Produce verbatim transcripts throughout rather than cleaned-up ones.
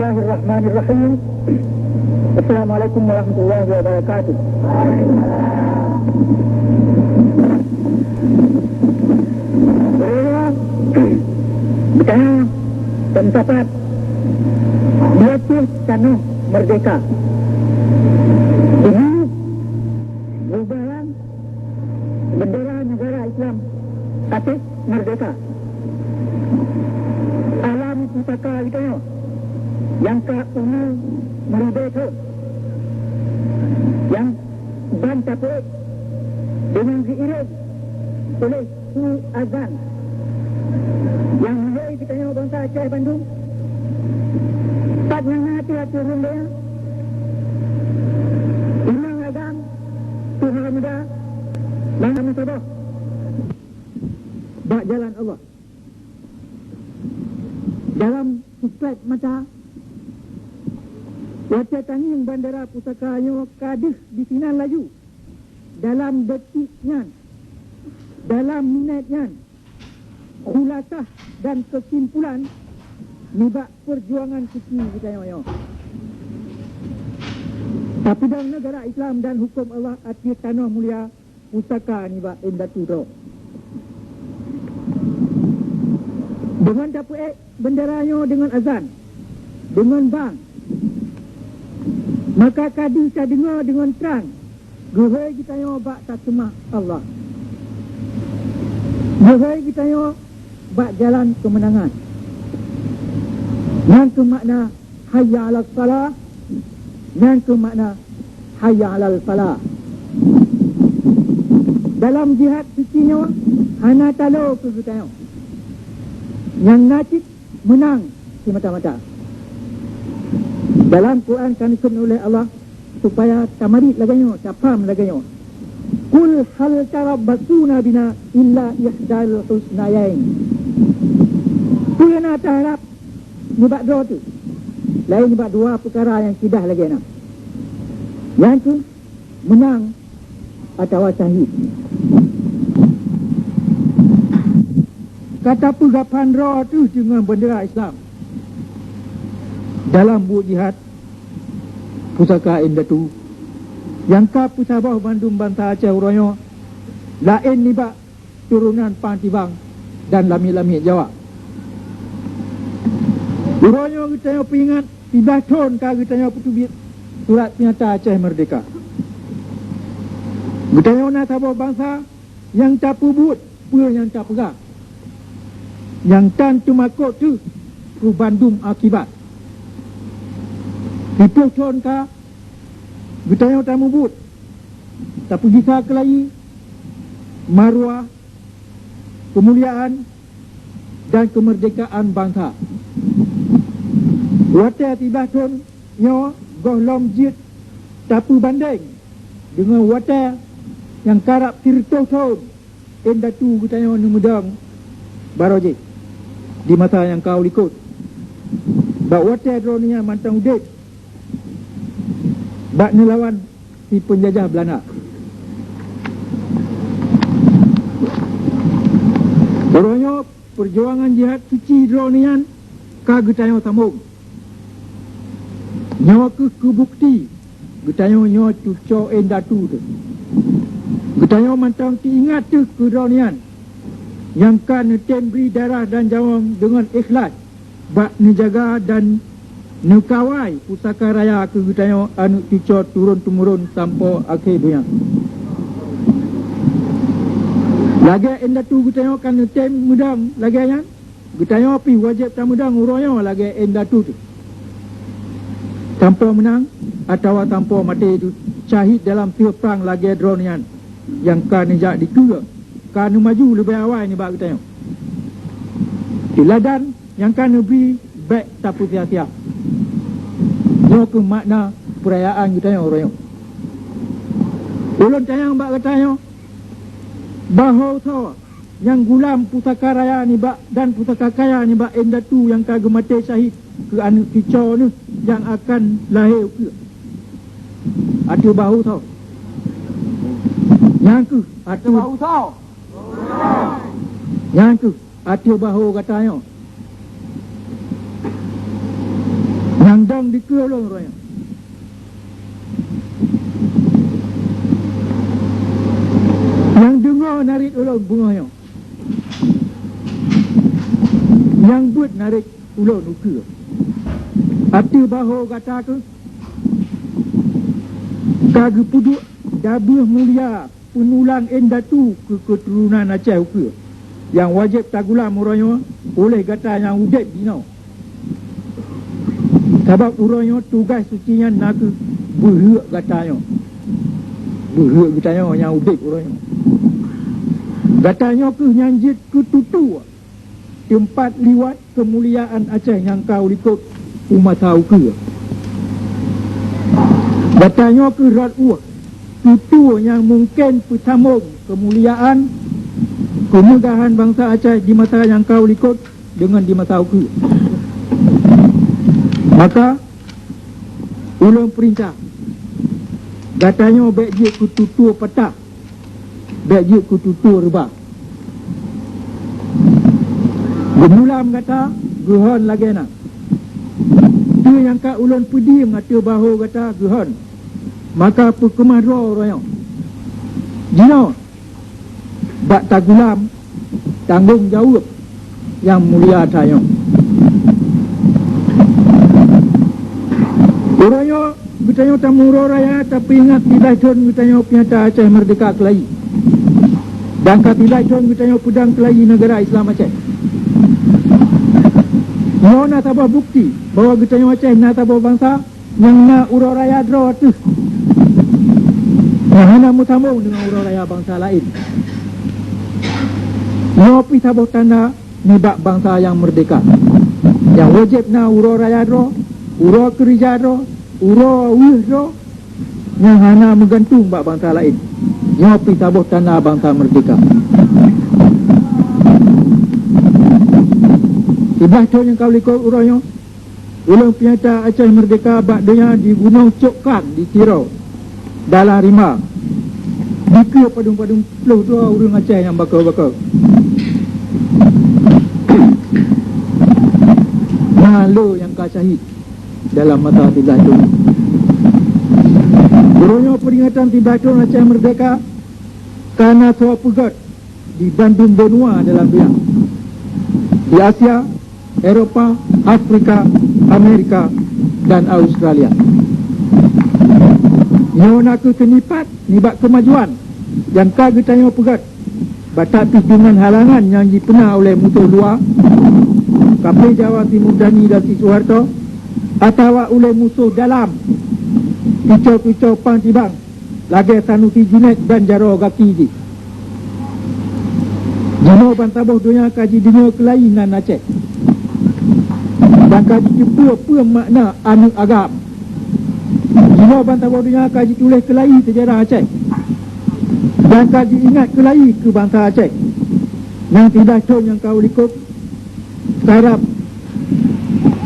Bismillahirrahmanirrahim. Assalamualaikum warahmatullahi wabarakatuh. Beureuwa, geutanyoe tameusapat di Aceh tanoh meurdehka. Di bubaran bendera negara Islam Aceh meurdehka. Alam pusaka geutanyoe nyang ka umu meuribèe thôn, nyang ban tapeuék deungon geuiréng oleh su azan nyang meuloi geutanyoe bansa Aceh bandum. Pat nyang na ateueh-ateueh rhueng donya, imam agam, tuha muda, bansa meusaboh bak jalan Allah. Dalam siklat mata, watèe tangieng bandera pusaka nyoe ka deuh disinan laju. Dalam detik nyan, dalam minèt nyan, khulasah dan keusimpulan nibak peurjuangan suci geutanyoe nyoe. Tapeudong neugara Islam dan hukôm Allah ateueh tanoh mulia pusaka nibak indatu droe. Deungon tapeuék bendera nyoe deungon azan, deungon bang, maka ka deuh tadeungoe deungon trang geuhôi geutanyoe bak taseumah Allah, geuhôi geutanyoe bak jalan keumeunangan. Nyan keuh makna hayya 'alas shalah, nyan keuh makna hayya 'alal falah. Dalam jihad suci nyoe hana talo keu geutanyoe. Nyang na cit meunang simata-mata. Dalam Quran ka neukheun ulèh Allah supaya tamarit lagèe nyoe, tapham lagèe nyoe. "Qul hal tarabbasuna bina illa ihdal husnayain." Peue na taharab nibak droe teuh, laén nibak dua peukara nyang sidah lagèe na, nyan keuh meunang atawa syahid. Ka tapeugah phan droe teuh deungon bendera Islam dalam buet jihad pusaka indatu nyang ka peusaboh bandum bansa Aceh uroe nyoe, laén nibak turonan Pang Tibang dan lamiet-lamiet Jawa. Uroe nyoe geutanyoe peuingat siblaih thon ka geutanyoe peuteubiet Surat Peunyata Aceh Meurdehka. Geutanyoe na saboh bansa nyang tapeubuet peue nyang tapeugah, nyang tan teumakot teuh keu bandum akibat. Siploh thon ka geutanyoe tamubuet, tapeugisa keulayi, maruah, keumuliaan, dan keumeurdekaan bansa. Watèe siblaih thon nyoe gohlom jeuet tapeubandeng deungon watèe nyang karab sireutôh thon indatu geutanyoe neumeudong barô jih di masa nyang ka u likot. Bak watèe droeneuh nyan mantong udeb bak neulawan si peunjajah Beulanda. Uroe nyoe peurjuangan jihad suci droeneuh nyan ka geutanyoe sambong. Nyoe keuh keubukti geutanyoe nyoe cucoe indatu teuh. Geutanyoe mantong teuingat teuh keu droeneuh nyan nyang ka neutem bri darah dan nyawöng deungon ikhlaih bak neujaga dan neukawai pusaka raya keu geutanyoe aneuk cucoe turôn-teumurôn sampoe akhé donya. Lagèe indatu geutanyoe ka neutem meudong lagèe nyan, geutanyoe pih wajéb tameudong uroe nyoe lagèe indatu teuh. Sampoe meunang atawa sampoe maté teuh syahid dalam sieuh prang lagèe droeneuh nyan nyang ka neujak dikeue, ka neumaju leubeh awai nibak geutanyoe. Teuladan nyang ka neubri bèk tapeusia-sia. Nyoe keuh makna peurayaan geutanyoe uroe nyoe. Ulôn tanyong bak geutanyoe, bahô soe nyang gulam pusaka raya nibak dan pusaka kaya nibak indatu nyang ka geumaté syahid keu aneuk cucoe neuh nyang akan lahé ukeue? Ateueh bahô soe? Nyan keuh ateueh bahô soe? Nyan keuh ateueh bahô gata nyoe. Nyang Dong dikeue ulôn uroe nyoe. Nyang deungoe narit ulôn beungoh nyoe. Nyang beuet narit ulôn ukeue. Ateueh bahô gata keuh ka geupeuduek dabeuh mulia peunulang indatu keu keuturonan Aceh ukeue, nyang wajéb tagulam uroe nyoe uleh gata nyang udeb jinoe. Sabab uroe nyoe tugaih suci nyan na kheueh beuheuek gata nyoe. Beuheuek gata nyoe nyang udeb uroe nyoe. Gata nyoe kheueh nyang jeuet keu tutoe teumpat liwat keumuliaan Aceh nyang ka u likot u masa ukeue. Gata nyoe kheueh rot ueh tutoe nyang mungken peusambong keumuliaan keumeugahan bansa Aceh di masa nyang ka u likot deungon di masa ukeue. Maka, ulôn peurintah, gata nyoe bék jeuet keu tutoe patah, bék jeuet keu tutoe reuba. Geumulam gata geuhon lagée na. Peue nyang ka ulôn peudiem ateueh bahô gata geuhon, maka peukeumah droe uroe nyoe. Jinoe, bak tagulam tanggong jaweueb nyang mulia tanyoe. Uroe nyoe geutanyoe tameuuroe raya tapeuingat siblaih thon geutanyoe peunyata Aceh Meurdehka keulayi, dan ka siblaih thon geutanyoe peudong keulayi neugara Islam Aceh. Nyoe na saboh bukeuti bahwa geutanyoe Aceh na saboh bansa nyang na uroe raya droe teuh, nyang hana meusambong deungon uroe raya bansa laén. Nyoe pih saboh tanda nibak bansa nyang meurdehka, nyang wajéb na uroe raya droe, uroe keureuja droe, uroe weueh droe, nyang hana meugantung bak bansa laén. Nyoe pih saboh tanda bansa meurdehka. Siblaih thon nyang ka likot uroe nyoe, ulôn peunyata Aceh Meurdehka bak donya di Gunong Cokkan di Tiro, dalam rimba. Dikeue padum-padum ploh droe ureuëng Aceh nyang bakoe-bakoe. Na le nyang ka syahid dalam masa siblaih thon. Uroe nyoe peuringatan siblaih thon Aceh Meurdehka ka na soe peugét di bandum benua dalam donya, di Asia, Eropa, Afrika, Amerika, dan Australia. Nyoe na kheueh seunipat nibak keumajuan nyang ka geutanyoe peugét, batat pih deungon halangan nyang jipeuna uleh musoh luwa, kaphé Jawa Simurdani dan si Soeharto, atawa uleh musoh dalam, picoe-picoe pang tibang, lagée Sanusi Junaid dan jaroe gaki jih. Jinoe ban saboh donya ka jideungoe keulayi nan Aceh, dan ka jiteupeue peue makna aneuëk agam. Jinoe ban saboh donya ka jituléh keulayi seujarah Aceh, dan ka jiingat keulayi keu bansa Aceh. Nyang siblaih thon nyang ka u likot, karab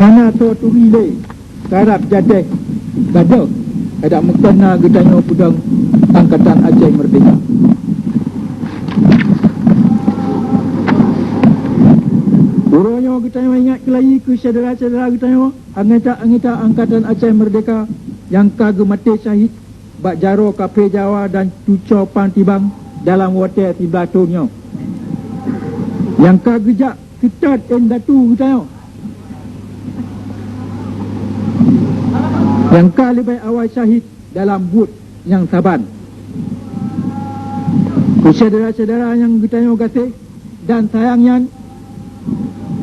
hana soe turi lé. Karab jadeh gadoh, adak meukeuna geutanyoe peudong Angkatan Aceh Meurdehka. Uroe nyoe geutanyoe ingat keulayi keu syedara-syedara geutanyoe, anggota-anggota Angkatan Aceh Meurdehka nyang ka geumaté syahid bak jaroe kaphé Jawa dan tucoe pang tibang dalam watée siblaih thon nyoe, nyang ka geujak seutôt indatu geutanyoe, nyang ka leubeh awai syahid dalam buet nyang saban. Keu syedara-syedara nyang geutanyoe gaséh dan sayang nyan,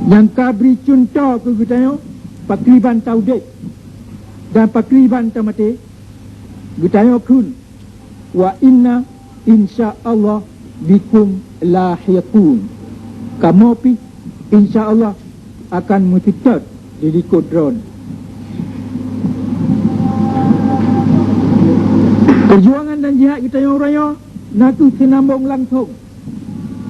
nyang ka bri cuntoh keu geutanyoe pakriban taudeb dan pakriban tamaté, geutanyoe kheun, "Wa inna insya Allah bikum lahiqun." Kamoe pih insya Allah akan meuseutôt di likot droen. Peujuangan dan jihad geutanyoe uroe nyoe na kheueh seunambong langsong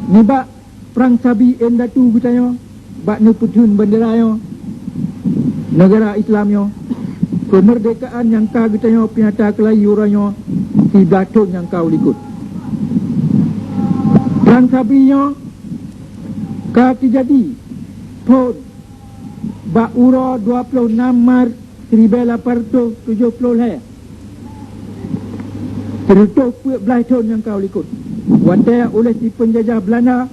nibak prang sabi indatu geutanyoe bak neupeutheun beundera nyoe, neugara Islam nyoe, keumeurdekaan nyang ka geutanyoe peunyata keulayi uroe nyoe siblaih thon nyang ka u likot. Prang sabi nyoe ka teujadi phon bak uroe dua ploh nam Maret siribèe lapan reutôh tujoh ploh lhèe, sireutôh peuet blaih thôn nyang ka u likot, watèe uléh si peunjajah Beulanda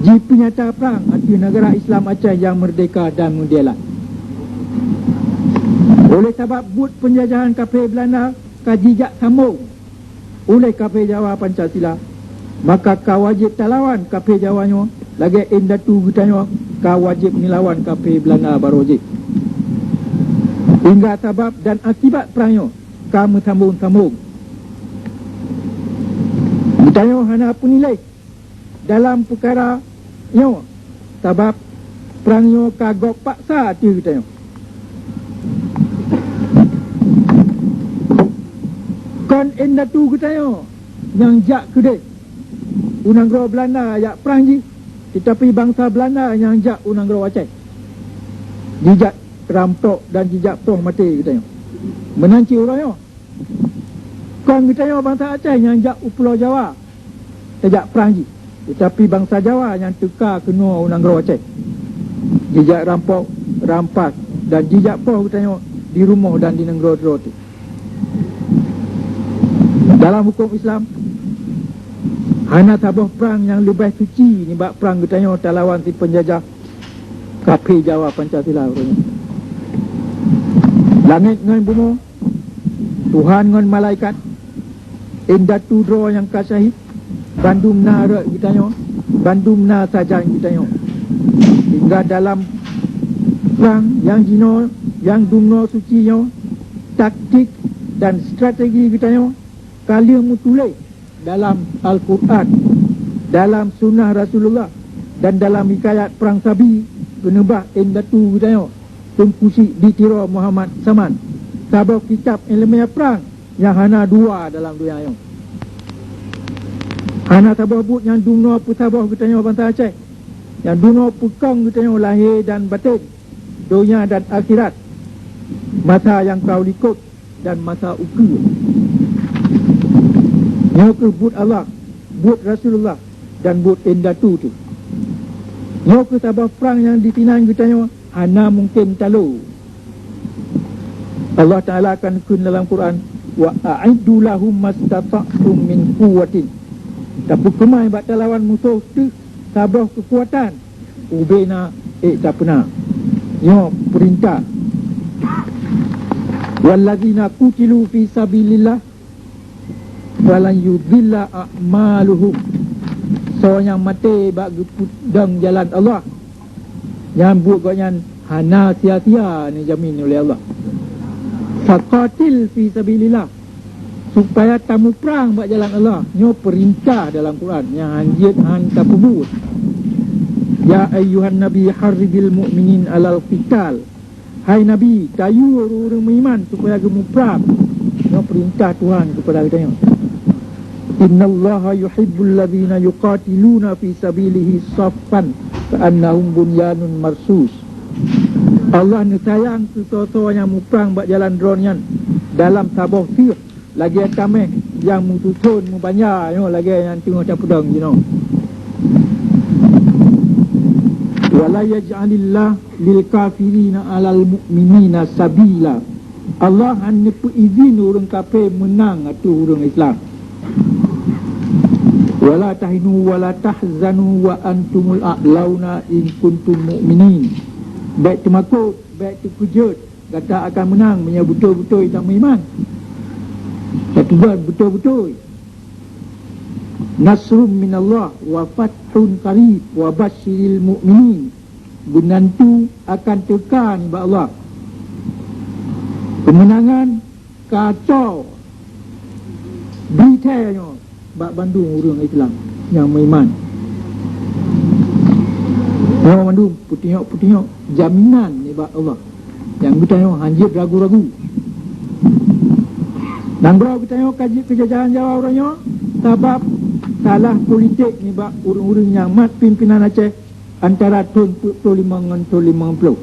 jipeunyata prang ateueh neugara Islam Aceh nyang meurdéhka dan meudèelat. Uléh sabab buet peunjajahan kaphé Beulanda ka jijak sambông uléh kaphé Jawa Pancasila, maka ka wajéb talawan kaphé Jawa nyoe lagèe indatu geutanyoe ka wajéb neulawan kaphé Beulanda barô jih. Hingga sabab dan akibat prang nyoe ka meusambông-sambông. Geutanyoe hana peuniléh dalam peukara nyoe, sabab prang nyoe ka gob paksa ateueh geutanyoe. Kon indatu geutanyoe nyang jak keudeh u nanggroe Beulanda jak prang jih, teutapi bansa Beulanda nyang jak u nanggroe Aceh, jijak rampok dan jijak poh maté geutanyoe. Meunan cit uroe nyoe, kon geutanyoe bansa Aceh nyang jak u Pulo Jawa tajak prang jih, teutapi bansa Jawa nyang teuka keunoe u nanggroe Aceh, jijak rampok, rampas, dan jijak poh geutanyoe di rumoh dan di nanggroe droe teuh. Dalam hukôm Islam, hana saboh prang nyang leubeh suci nibak prang geutanyoe talawan si peunjajah kaphé Jawa Pancasila uroe nyoe. Langét ngon bumoe, Tuhan ngon malaikat, indatu droe nyang ka syahid, bandum na rot geutanyoe, bandum na sajan geutanyoe. Hingga dalam prang nyang jinoe, nyang dumnoe suci nyoe, taktik dan strategi geutanyoe ka lheueh meutuléh dalam Al-Qur'an, dalam sunnah Rasulullah, dan dalam hikayat prang sabi keuneubah indatu geutanyoe, Teungku Chik di Tiro Muhammad Saman, saboh kitab iéleumé prang nyang hana dua dalam donya nyoe. Hana saboh buet nyang dumnoe peusaboh geutanyoe bansa Aceh, nyang dumnoe peukong geutanyoe lahé dan batén, donya dan akhirat, masa nyang ka u likot dan masa ukeue. Nyoe kheueh buet Allah, buet Rasulullah, dan buet indatu teuh. Nyoe kheueh saboh prang nyang disinan geutanyoe hana mungken talo. Allah Taala kan kheun dalam Quran, "Wa a'iddu lahum mastata'tum min quwwatin." Tapeukeumai bak talawan musoh teuh saboh keukuatan ubé na ék tapeuna. Nyoe peurintah. "Wallazina qutilu fi sabilillah falan yudhilla a'maluhum." Soe nyang maté bak geupeudong jalan Allah, nyan buet gobnyan hana sia-sia neujamin ulé Allah. "Faqatil fi sabilillah." Supaya tamuprang bak jalan Allah. Nyoe peurintah dalam Quran nyang hanjeuet han tapeubuet. "Ya ayyuhan nabi harridil mu'minin alal qital." Hai Nabi, tayue ureuëng-ureuëng meuiman supaya geumuprang. Nyoe peurintah Tuhan keupada geutanyoe. "Innallaha yuhibbul ladzina yuqatiluna fi sabilihi saffan ka'annahum bunyanun marsus." Allah neusayang keu soe-soe nyang muprang bak jalan Droe nyan dalam saboh seueh, lagée tameh nyang meususon meubanja nyoe lagée nyang teungoh tapeudong jinoe. "Wa la yaj'alillah lil kafirina 'alal mu'minina sabila." Allah hana neupeuidhin ureuëng kafé meunang ateueh ureuëng Islam. "Wa la tahinu wa la tahzanu wa antumul a'launa in kuntum mu'minin." Bék teumakot, bék teukeujot, gata akan meunang meunyoe beutôi-beutôi tameuiman. Tateupeue beutôi-beutôi. "Nasrum minallah wa fathun qarib wa basyiril mu'minin." Beunantu akan teuka nibak Allah. Keumeunangan ka cok bri thée nyoe bak bandum ureuëng Islam nyang meuiman. Nyoe mandum peutingok-peutingok jaminan nibak Allah nyang geutanyoe hanjeuet ragu-ragu. Nanggroe geutanyoe ka jeuet keu jajahan Jawa uroe nyoe sabab salah politik nibak ureuëng-ureuëng nyang mat pimpénan Aceh antara thon peuet ploh limong ngon thon limong ploh.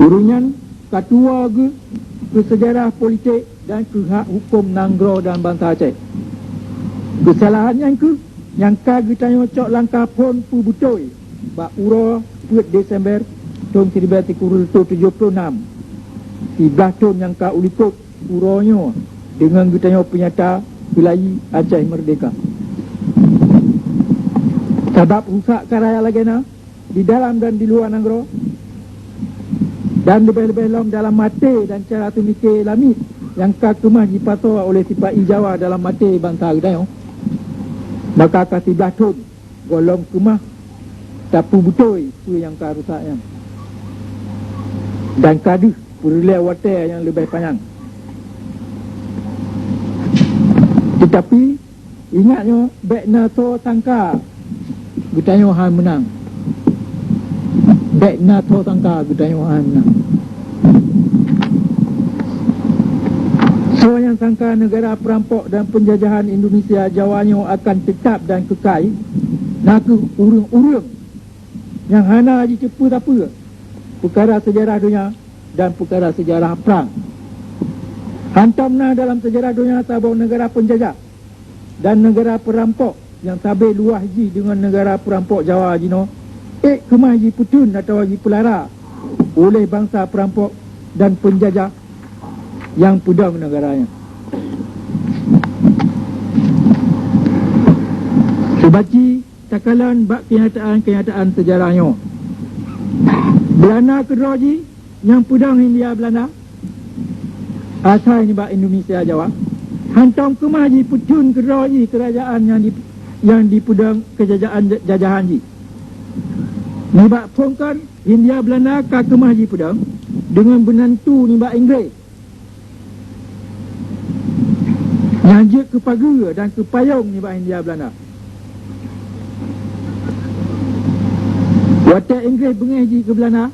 Ureuëng nyan ka tuwoe geuh keu seujarah politik dan keu hak huköm nanggroe dan bansa Aceh. Keusalahan nyan kheueh nyang ka geutanyoe cok langkah phon peubeutôi bak uroe peuet Desember Thôn siribèe sikureueng reutôh tujoh ploh nam, siblaih thôn nyang ka u likot uroe nyoe deungon geutanyoe peunyata keulayi Aceh meurdehka. Sabab rusak ka raya lagèe na di dalam dan di luwa nanggroe, dan leubeh-leubeh lom dalam até dan cara seumiké lamiet nyang ka keumah jipasoe oleh sipa-i Jawa dalam até bansa geutanyoe, maka ka siblaih thôn gohlom keumah tapeubeutôi peue nyang ka rusak nyan, dan ka deuh peureulèe watèe nyang leubeh panyang. Teutapi, ingat nyoe, bèk na soe sangka geutanyoe hana meunang. Bèk na soe sangka geutanyoe hana meunang. Soe nyang sangka neugara peurampok dan peunjajahan Indonesia Jawa nyoe akan teutab dan keukai, na kheueh ureueng-ureueng nyang hana jiteupeue sapeue peukara seujarah donya dan peukara seujarah prang. Hantom na dalam seujarah donya saboh neugara peunjajah dan neugara peurampok nyang sabe luwah jih deungon neugara peurampok Jawa jinoe, ék keumah jipeutheun atawa jipeulara uleh bansa peurampok dan peunjajah nyang peudong neugara nyan. Seubaci takalon bak keunyataan-keunyataan seujarah nyoe. Beulanda keudroe jih nyang peudong Hindia Beulanda asai nibak Indonesia Jawa, hantom keumah jipeutheun keudroe jih keurajeuen nyang di, nyang dipeudong keujajaan, jajahan jih. Nibak phôn kon, Hindia Beulanda ka keumah jipeudong deungon beunantu nibak Inggréh, nyang jeuet keu pageue dan keu payong nibak Hindia Beulanda. Watèe Inggréh beungéh jih keu Beulanda,